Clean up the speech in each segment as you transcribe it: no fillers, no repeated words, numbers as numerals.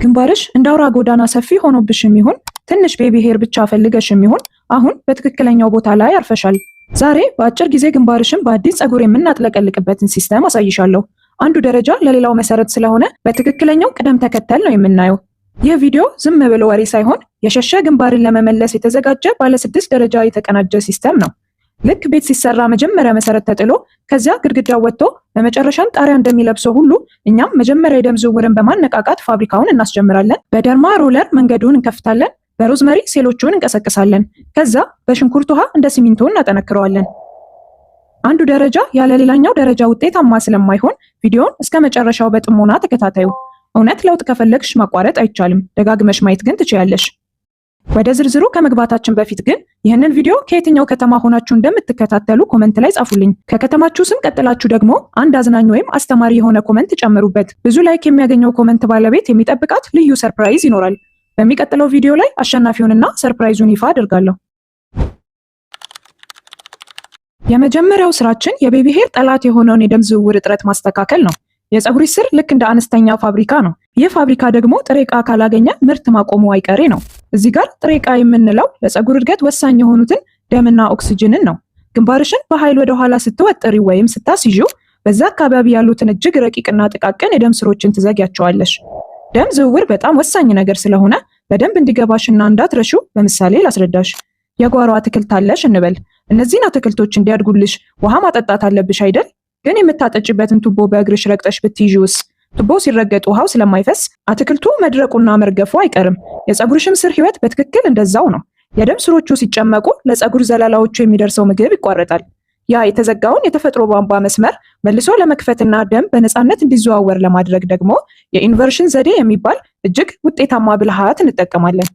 ግንባርሽ እንደ አውራ ጎዳና ሰፊ ሆኖብሽም ይሁን ትንሽ baby hair ብቻ ፈልገሽም ይሁን አሁን በትክክለኛው ቦታ ላይ አርፈሻል። ዛሬ በአጭር ጊዜ ግንባርሽን በአዲስ ፀጉር የምናጥለቀልቅበትን system አሳይሻለሁ። አንዱ ደረጃ ለሌላው መሰረት ስለሆነ በትክክለኛው ቅደም ተከተል ነው የምናየው። ይህ ቪዲዮ ዝም ብሎ ወሬ ሳይሆን የሸሸ ግንባርን ለመመለስ የተዘጋጀ ባለ 6 ደረጃ የተቀናጀ system ነው። ልክ ቤት ሲሰራ መጀመሪያ መሰረት ተጥሎ ከዚያ ግድግዳው ወጥቶ በመጨረሻም ጣሪያ እንደሚለብሰው ሁሉ እኛም መጀመሪያ የደም ዝውውርን በማነቃቃት ፋብሪካውን እናስጀምራለን። በ derma roller መንገዱን እንከፍታለን። በ rosemary ሴሎቹን እንቀሰቅሳለን። ከዛ በሽንኩርት ውሃ እንደ ሲሚንቶ እናጠነክረዋለን። አንዱ ደረጃ ያለ ሌላኛው ደረጃ ውጤታማ ስለማይሆን ቪዲዮን እስከ መጨረሻው በጥሞና ተከታተዩ። እውነት ለውጥ ከፈለግሽ ማቋረጥ አይቻልም፣ ደጋግመሽ ማየት ግን ትችያለሽ። ወደ ዝርዝሩ ከመግባታችን በፊት ግን ይህንን ቪዲዮ ከየትኛው ከተማ ሆናችሁ እንደምትከታተሉ comment ላይ ጻፉልኝ። ከከተማችሁ ስም ቀጥላችሁ ደግሞ አንድ አዝናኝ ወይም አስተማሪ የሆነ comment ጨምሩበት። ብዙ like የሚያገኘው comment ባለቤት የሚጠብቃት ልዩ surprise ይኖራል። በሚቀጥለው ቪዲዮ ላይ አሸናፊውንና surprise ኡን ይፋ አድርጋለሁ። የመጀመሪያው ስራችን የ baby hair ጠላት የሆነውን የደም ዝውውር እጥረት ማስተካከል ነው። የፀጉር ስር ልክ እንደ አነስተኛ ፋብሪካ ነው። ይህ ፋብሪካ ደግሞ ጥሬ ዕቃ ካላገኘ ምርት ማቆሙ አይቀሬ ነው። እዚህ ጋር ጥሬ ዕቃ የምንለው ለፀጉር እድገት ወሳኝ የሆኑትን ደምና ኦክስጅንን ነው። ግንባርሽን በኃይል ወደ ኋላ ስትወጥሪ ወይም ስታስይዢው በዛ አካባቢ ያሉትን እጅግ ረቂቅና ጥቃቅን የደም ስሮችን ትዘጊያቸዋለሽ። ደም ዝውውር በጣም ወሳኝ ነገር ስለሆነ በደንብ እንዲገባሽና እንዳትረሺው በምሳሌ ላስረዳሽ። የጓሮ አትክልት አለሽ እንበል። እነዚህን አትክልቶች እንዲያድጉልሽ ውሃ ማጠጣት አለብሽ አይደል? ግን የምታጠጭበትን ቱቦ በእግርሽ ረግጠሽ ብትይዢውስ? ቱቦ ሲረገጥ ውሃው ስለማይፈስ አትክልቱ መድረቁና መርገፉ አይቀርም። የፀጉርሽም ስር ህይወት በትክክል እንደዛው ነው። የደም ስሮቹ ሲጨመቁ ለፀጉር ዘለላዎቹ የሚደርሰው ምግብ ይቋረጣል። ያ የተዘጋውን የተፈጥሮ ቧንቧ መስመር መልሶ ለመክፈትና ደም በነፃነት እንዲዘዋወር ለማድረግ ደግሞ የ inversion ዘዴ የሚባል እጅግ ውጤታማ ብልሃት እንጠቀማለን።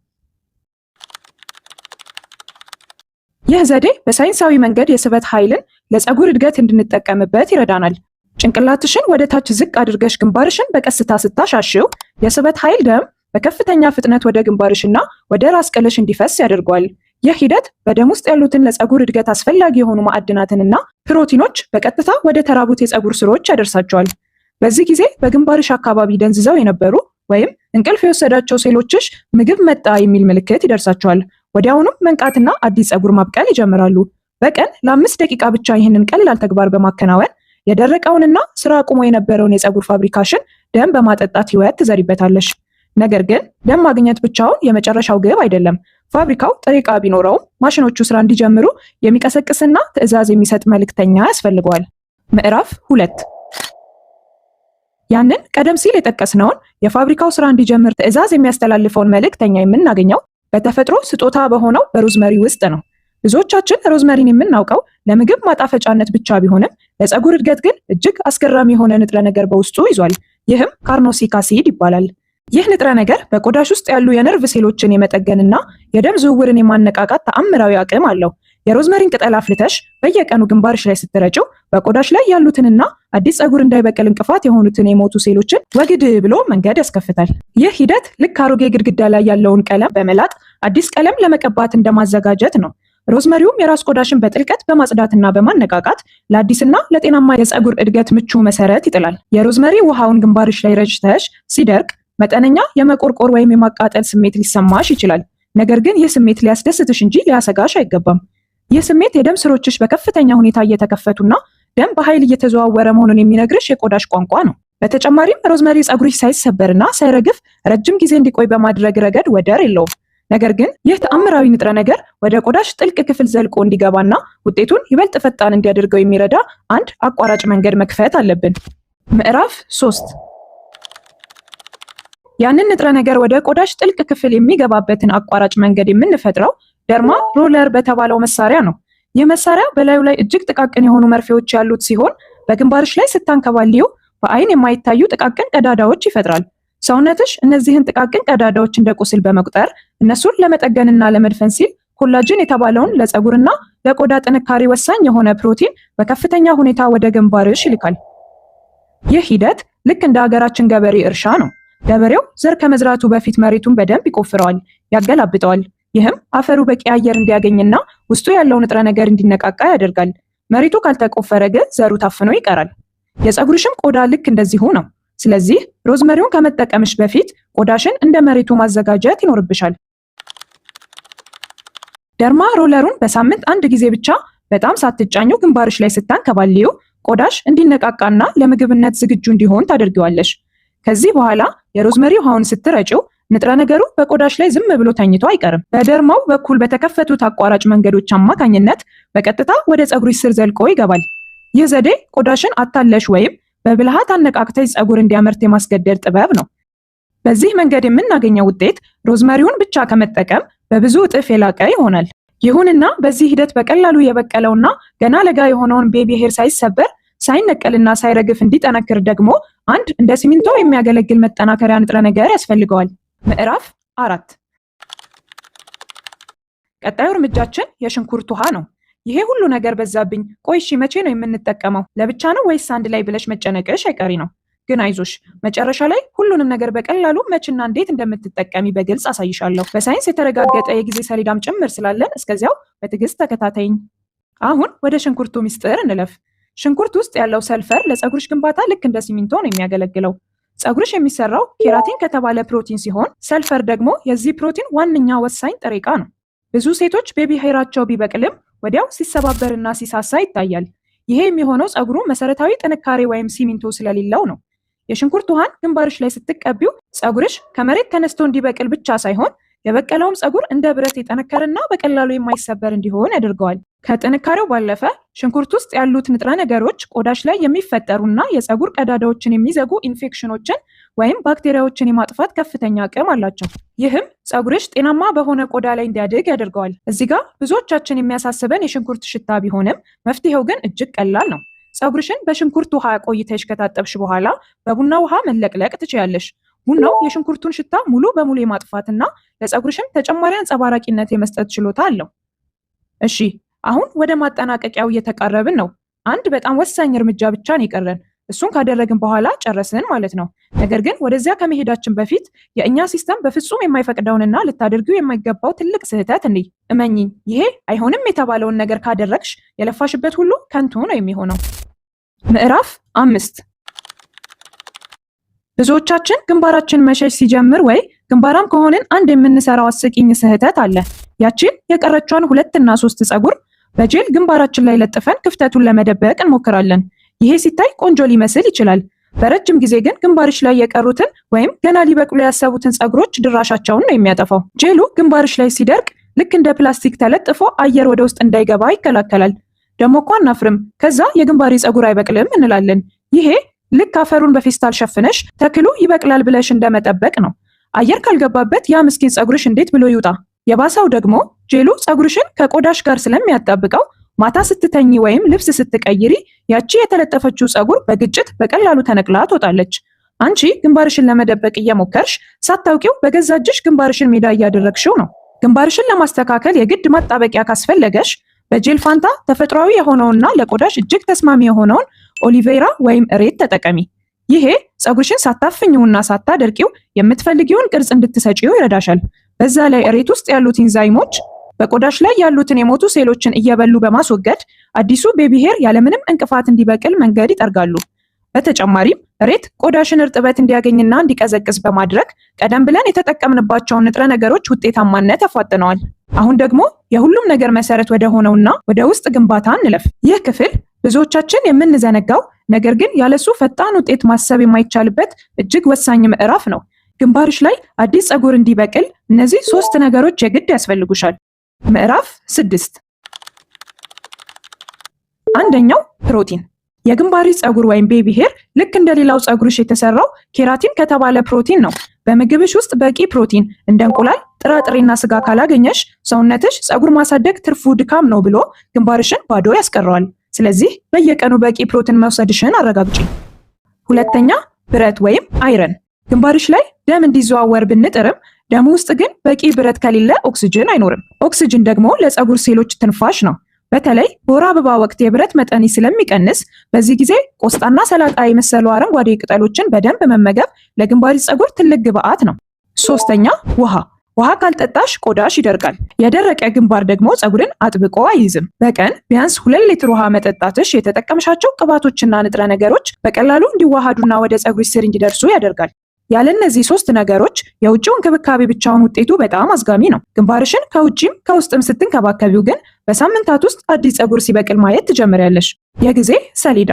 ይህ ዘዴ በሳይንሳዊ መንገድ የስበት ኃይልን ለፀጉር እድገት እንድንጠቀምበት ይረዳናል። ጭንቅላትሽን ወደ ታች ዝቅ አድርገሽ ግንባርሽን በቀስታ ስታሻሽው የስበት ኃይል ደም በከፍተኛ ፍጥነት ወደ ግንባርሽና ወደ ራስ ቅልሽ እንዲፈስ ያደርገዋል። ይህ ሂደት በደም ውስጥ ያሉትን ለፀጉር እድገት አስፈላጊ የሆኑ ማዕድናትንና ፕሮቲኖች በቀጥታ ወደ ተራቡት የፀጉር ስሮች ያደርሳቸዋል። በዚህ ጊዜ በግንባርሽ አካባቢ ደንዝዘው የነበሩ ወይም እንቅልፍ የወሰዳቸው ሴሎችሽ ምግብ መጣ የሚል ምልክት ይደርሳቸዋል። ወዲያውኑም መንቃትና አዲስ ፀጉር ማብቀል ይጀምራሉ። በቀን ለ5 ደቂቃ ብቻ ይህንን ቀላል ተግባር በማከናወን የደረቀውንና ስራ አቁሞ የነበረውን የፀጉር ፋብሪካሽን ደም በማጠጣት ህይወት ትዘሪበታለሽ። ነገር ግን ደም ማግኘት ብቻውን የመጨረሻው ግብ አይደለም። ፋብሪካው ጥሬ ዕቃ ቢኖረውም ማሽኖቹ ስራ እንዲጀምሩ የሚቀሰቅስና ትዕዛዝ የሚሰጥ መልእክተኛ ያስፈልገዋል። ምዕራፍ 2። ያንን ቀደም ሲል የጠቀስነውን የፋብሪካው ስራ እንዲጀምር ትዕዛዝ የሚያስተላልፈውን መልእክተኛ የምናገኘው በተፈጥሮ ስጦታ በሆነው በ rosemary ውስጥ ነው። ብዙዎቻችን rosemary ን የምናውቀው ለምግብ ማጣፈጫነት ብቻ ቢሆንም ለፀጉር እድገት ግን እጅግ አስገራሚ የሆነ ንጥረ ነገር በውስጡ ይዟል። ይህም carnosic acid ይባላል። ይህ ንጥረ ነገር በቆዳሽ ውስጥ ያሉ የነርቭ ሴሎችን የመጠገንና የደም ዝውውርን የማነቃቃት ተአምራዊ አቅም አለው። የ rosemary ን ቅጠል አፍልተሽ በየቀኑ ግንባርሽ ላይ ስትረጪው በቆዳሽ ላይ ያሉትንና አዲስ ፀጉር እንዳይበቅል እንቅፋት የሆኑትን የሞቱ ሴሎችን ወግድ ብሎ መንገድ ያስከፍታል። ይህ ሂደት ልክ አሮጌ ግድግዳ ላይ ያለውን ቀለም በመላጥ አዲስ ቀለም ለመቀባት እንደማዘጋጀት ነው። Rosemary ውም የራስ ቆዳሽን በጥልቀት በማጽዳትና በማነቃቃት ለአዲስና ለጤናማ የፀጉር እድገት ምቹ መሰረት ይጥላል። የ rosemary ውሃውን ግንባርሽ ላይ ረጭተሽ ሲደርቅ መጠነኛ የመቆርቆር ወይም የማቃጠል ስሜት ሊሰማሽ ይችላል። ነገር ግን ይህ ስሜት ሊያስደስትሽ እንጂ ሊያሰጋሽ አይገባም። ይህ ስሜት የደም ስሮችሽ በከፍተኛ ሁኔታ እየተከፈቱና ደም በኃይል እየተዘዋወረ መሆኑን የሚነግርሽ የቆዳሽ ቋንቋ ነው። በተጨማሪም rosemary ፀጉርሽ ሳይሰበርና ሳይረግፍ ረጅም ጊዜ እንዲቆይ በማድረግ ረገድ ወደር የለውም። ነገር ግን ይህ ተአምራዊ ንጥረ ነገር ወደ ቆዳሽ ጥልቅ ክፍል ዘልቆ እንዲገባና ውጤቱን ይበልጥ ፈጣን እንዲያደርገው የሚረዳ አንድ አቋራጭ መንገድ መክፈት አለብን። ምዕራፍ 3። ያንን ንጥረ ነገር ወደ ቆዳሽ ጥልቅ ክፍል የሚገባበትን አቋራጭ መንገድ የምንፈጥረው derma roller በተባለው መሳሪያ ነው። ይህ መሳሪያ በላዩ ላይ እጅግ ጥቃቅን የሆኑ መርፌዎች ያሉት ሲሆን በግንባርሽ ላይ ስታንከባልዪው በአይን የማይታዩ ጥቃቅን ቀዳዳዎች ይፈጥራል። ሰውነትሽ እነዚህን ጥቃቅን ቀዳዳዎች እንደ ቁስል በመቁጠር እነሱን ለመጠገንና ለመድፈን ሲል collagen የተባለውን ለፀጉርና ለቆዳ ጥንካሬ ወሳኝ የሆነ ፕሮቲን በከፍተኛ ሁኔታ ወደ ግንባርሽ ይልካል። ይህ ሂደት ልክ እንደ ሀገራችን ገበሬ እርሻ ነው። ገበሬው ዘር ከመዝራቱ በፊት መሬቱን በደንብ ይቆፍረዋል፣ ያገላብጠዋል። ይህም አፈሩ በቂ አየር እንዲያገኝና ውስጡ ያለው ንጥረ ነገር እንዲነቃቃ ያደርጋል። መሬቱ ካልተቆፈረ ግን ዘሩ ታፍኖ ይቀራል። የፀጉርሽም ቆዳ ልክ እንደዚሁ ነው። ስለዚህ ሮዝመሪውን ከመጠቀምሽ በፊት ቆዳሽን እንደ መሬቱ ማዘጋጀት ይኖርብሻል። Derma roller ኡን በሳምንት አንድ ጊዜ ብቻ በጣም ሳትጫኚው ግንባርሽ ላይ ስታንከባልዪው ቆዳሽ እንዲነቃቃና ለምግብነት ዝግጁ እንዲሆን ታደርጊዋለሽ። ከዚህ በኋላ የ rosemary ውሃውን ስትረጪው ንጥረ ነገሩ በቆዳሽ ላይ ዝም ብሎ ተኝቶ አይቀርም። በ derma ው በኩል በተከፈቱት አቋራጭ መንገዶች አማካኝነት በቀጥታ ወደ ፀጉርሽ ስር ዘልቆ ይገባል። ይህ ዘዴ ቆዳሽን አታለሽ ወይም በብልሃት አነቃቅተሽ ፀጉር እንዲያመርት የማስገደድ ጥበብ ነው። በዚህ መንገድ የምናገኘው ውጤት rosemary ውን ብቻ ከመጠቀም በብዙ እጥፍ የላቀ ይሆናል። ይሁንና በዚህ ሂደት በቀላሉ የበቀለውና ገና ለጋ የሆነውን baby hair ሳይሰበር፣ ሳይነቀልና ሳይረግፍ እንዲጠነክር ደግሞ አንድ እንደ ሲሚንቶ የሚያገለግል መጠናከሪያ ንጥረ ነገር ያስፈልገዋል። ምዕራፍ 4። ቀጣዩ እርምጃችን የሽንኩርት ውሃ ነው። ይሄ ሁሉ ነገር በዛብኝ፣ ቆይ እሺ መቼ ነው የምንጠቀመው? ለብቻ ነው ወይስ አንድ ላይ ብለሽ መጨነቅሽ አይቀሬ ነው። ግን አይዞሽ፣ መጨረሻ ላይ ሁሉንም ነገር በቀላሉ መችና እንዴት እንደምትጠቀሚ በግልጽ አሳይሻለሁ። በሳይንስ የተረጋገጠ የጊዜ ሰሌዳም ጭምር ስላለን እስከዚያው በትዕግስት ተከታተይኝ። አሁን ወደ ሽንኩርቱ ሚስጥር እንለፍ። ሽንኩርት ውስጥ ያለው ሰልፈር ለፀጉርሽ ግንባታ ልክ እንደ ሲሚንቶ ነው የሚያገለግለው። ፀጉርሽ የሚሰራው keratin ከተባለ ፕሮቲን ሲሆን ሰልፈር ደግሞ የዚህ ፕሮቲን ዋነኛ ወሳኝ ጥሬ ዕቃ ነው። ብዙ ሴቶች baby hair ኣቸው ቢበቅልም ወዲያው ሲሰባበርና ሲሳሳ ይታያል። ይሄ የሚሆነው ፀጉሩ መሰረታዊ ጥንካሬ ወይም ሲሚንቶ ስለሌለው ነው። የሽንኩርት ውሃን ግንባርሽ ላይ ስትቀቢው ፀጉርሽ ከመሬት ተነስቶ እንዲበቅል ብቻ ሳይሆን የበቀለውም ፀጉር እንደ ብረት የጠነከረና በቀላሉ የማይሰበር እንዲሆን ያደርገዋል። ከጥንካሬው ባለፈ ሽንኩርት ውስጥ ያሉት ንጥረ ነገሮች ቆዳሽ ላይ የሚፈጠሩና የፀጉር ቀዳዳዎችን የሚዘጉ ኢንፌክሽኖችን ወይም ባክቴሪያዎችን የማጥፋት ከፍተኛ አቅም አላቸው። ይህም ፀጉርሽ ጤናማ በሆነ ቆዳ ላይ እንዲያድግ ያደርገዋል። እዚህ ጋር ብዙዎቻችን የሚያሳስበን የሽንኩርት ሽታ ቢሆንም መፍትሄው ግን እጅግ ቀላል ነው። ፀጉርሽን በሽንኩርት ውሃ ቆይተሽ ከታጠብሽ በኋላ በቡና ውሃ መለቅለቅ ትችያለሽ። ቡናው የሽንኩርቱን ሽታ ሙሉ በሙሉ የማጥፋትና ለፀጉርሽም ተጨማሪ አንጸባራቂነት የመስጠት ችሎታ አለው። እሺ፣ አሁን ወደ ማጠናቀቂያው እየተቃረብን ነው። አንድ በጣም ወሳኝ እርምጃ ብቻ ነው የቀረን። እሱን ካደረግን በኋላ ጨረስን ማለት ነው። ነገር ግን ወደዚያ ከመሄዳችን በፊት የእኛ system በፍጹም የማይፈቅደውንና ልታደርጊው የማይገባው ትልቅ ስህተት እንይ። እመኚኝ፣ ይሄ አይሆንም የተባለውን ነገር ካደረግሽ የለፋሽበት ሁሉ ከንቱ ነው የሚሆነው። ምዕራፍ 5። ብዙዎቻችን ግንባራችን መሸሽ ሲጀምር ወይ ግንባራም ከሆንን አንድ የምንሰራው አስቂኝ ስህተት አለ። ያችን የቀረቿን ሁለትና ሶስት ፀጉር በጄል ግንባራችን ላይ ለጥፈን ክፍተቱን ለመደበቅ እንሞክራለን። ይሄ ሲታይ ቆንጆ ሊመስል ይችላል። በረጅም ጊዜ ግን ግንባርሽ ላይ የቀሩትን ወይም ገና ሊበቅሉ ያሰቡትን ፀጉሮች ድራሻቸውን ነው የሚያጠፋው። ጄሉ ግንባርሽ ላይ ሲደርቅ ልክ እንደ ፕላስቲክ ተለጥፎ አየር ወደ ውስጥ እንዳይገባ ይከላከላል። ደሞ እኮ አናፍርም፣ ከዛ የግንባሬ ፀጉር አይበቅልም እንላለን። ይሄ ልክ አፈሩን በፌስታል ሸፍነሽ ተክሉ ይበቅላል ብለሽ እንደመጠበቅ ነው። አየር ካልገባበት ያ ምስኪን ፀጉርሽ እንዴት ብሎ ይውጣ? የባሰው ደግሞ ጄሉ ፀጉርሽን ከቆዳሽ ጋር ስለሚያጣብቀው ማታ ስትተኚ ወይም ልብስ ስትቀይሪ ያቺ የተለጠፈችው ፀጉር በግጭት በቀላሉ ተነቅላ ትወጣለች። አንቺ ግንባርሽን ለመደበቅ እየሞከርሽ ሳታውቂው በገዛ እጅሽ ግንባርሽን ሜዳ እያደረግሽው ነው። ግንባርሽን ለማስተካከል የግድ ማጣበቂያ ካስፈለገሽ በጄል ፋንታ ተፈጥሯዊ የሆነውና ለቆዳሽ እጅግ ተስማሚ የሆነውን aloe vera ወይም እሬት ተጠቀሚ። ይሄ ፀጉርሽን ሳታፍኚውና ሳታደርቂው የምትፈልጊውን ቅርጽ እንድትሰጪው ይረዳሻል። በዛ ላይ እሬት ውስጥ ያሉት ኢንዛይሞች በቆዳሽ ላይ ያሉትን የሞቱ ሴሎችን እየበሉ በማስወገድ አዲሱ baby hair ያለምንም እንቅፋት እንዲበቅል መንገድ ይጠርጋሉ። በተጨማሪም እሬት ቆዳሽን እርጥበት እንዲያገኝና እንዲቀዘቅዝ በማድረግ ቀደም ብለን የተጠቀምንባቸውን ንጥረ ነገሮች ውጤታማነት ያፋጥነዋል። አሁን ደግሞ የሁሉም ነገር መሰረት ወደ ሆነውና ወደ ውስጥ ግንባታ እንለፍ። ይህ ክፍል ብዙዎቻችን የምንዘነጋው ነገር ግን ያለሱ ፈጣን ውጤት ማሰብ የማይቻልበት እጅግ ወሳኝ ምዕራፍ ነው። ግንባርሽ ላይ አዲስ ፀጉር እንዲበቅል እነዚህ ሶስት ነገሮች የግድ ያስፈልጉሻል። ምዕራፍ 6። አንደኛው ፕሮቲን። የግንባርሽ ፀጉር ወይም baby hair ልክ እንደሌላው ፀጉርሽ የተሰራው keratin ከተባለ ፕሮቲን ነው። በምግብሽ ውስጥ በቂ ፕሮቲን እንደ እንቁላል፣ ጥራጥሬና ስጋ ካላገኘሽ ሰውነትሽ ፀጉር ማሳደግ ትርፉ ድካም ነው ብሎ ግንባርሽን ባዶ ያስቀረዋል። ስለዚህ በየቀኑ በቂ ፕሮቲን መውሰድሽን አረጋግጪ። ሁለተኛ ብረት ወይም iron። ግንባርሽ ላይ ደም እንዲዘዋወር ብንጥርም ደሙ ውስጥ ግን በቂ ብረት ከሌለ ኦክስጅን አይኖርም። ኦክስጅን ደግሞ ለፀጉር ሴሎች ትንፋሽ ነው። በተለይ በወር አበባ ወቅት የብረት መጠን ስለሚቀንስ በዚህ ጊዜ ቆስጣና ሰላጣ የመሰሉ አረንጓዴ ቅጠሎችን በደንብ መመገብ ለግንባርሽ ፀጉር ትልቅ ግብአት ነው። ሶስተኛ ውሃ። ውሃ ካልጠጣሽ ቆዳሽ ይደርቃል። የደረቀ ግንባር ደግሞ ፀጉርን አጥብቆ አይይዝም። በቀን ቢያንስ 2 ሊትር ውሃ መጠጣትሽ የተጠቀምሻቸው ቅባቶችና ንጥረ ነገሮች በቀላሉ እንዲዋሃዱና ወደ ፀጉርሽ ስር እንዲደርሱ ያደርጋል። ያለ እነዚህ ሶስት ነገሮች የውጭው እንክብካቤ ብቻውን ውጤቱ በጣም አዝጋሚ ነው። ግንባርሽን ከውጭም ከውስጥም ስትንከባከቢው ግን በሳምንታት ውስጥ አዲስ ፀጉር ሲበቅል ማየት ትጀምሪያለሽ። የጊዜ ሰሌዳ።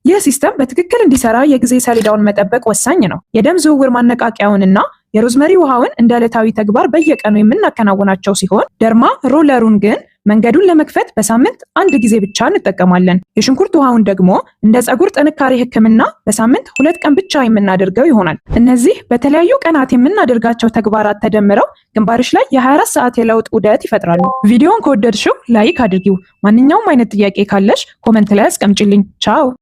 ይህ system በትክክል እንዲሰራ የጊዜ ሰሌዳውን መጠበቅ ወሳኝ ነው። የደም ዝውውር ማነቃቂያውንና የ rosemary ውሃውን እንደ ዕለታዊ ተግባር በየቀኑ የምናከናውናቸው ሲሆን፣ derma roller ኡን ግን መንገዱን ለመክፈት በሳምንት አንድ ጊዜ ብቻ እንጠቀማለን። የሽንኩርት ውሃውን ደግሞ እንደ ፀጉር ጥንካሬ ሕክምና በሳምንት 2 ቀን ብቻ የምናደርገው ይሆናል። እነዚህ በተለያዩ ቀናት የምናደርጋቸው ተግባራት ተደምረው ግንባርሽ ላይ የ24 ሰዓት የለውጥ ዑደት ይፈጥራሉ። ቪዲዮውን ከወደድሽው like አድርጊው። ማንኛውም አይነት ጥያቄ ካለሽ comment ላይ አስቀምጪልኝ። ቻው።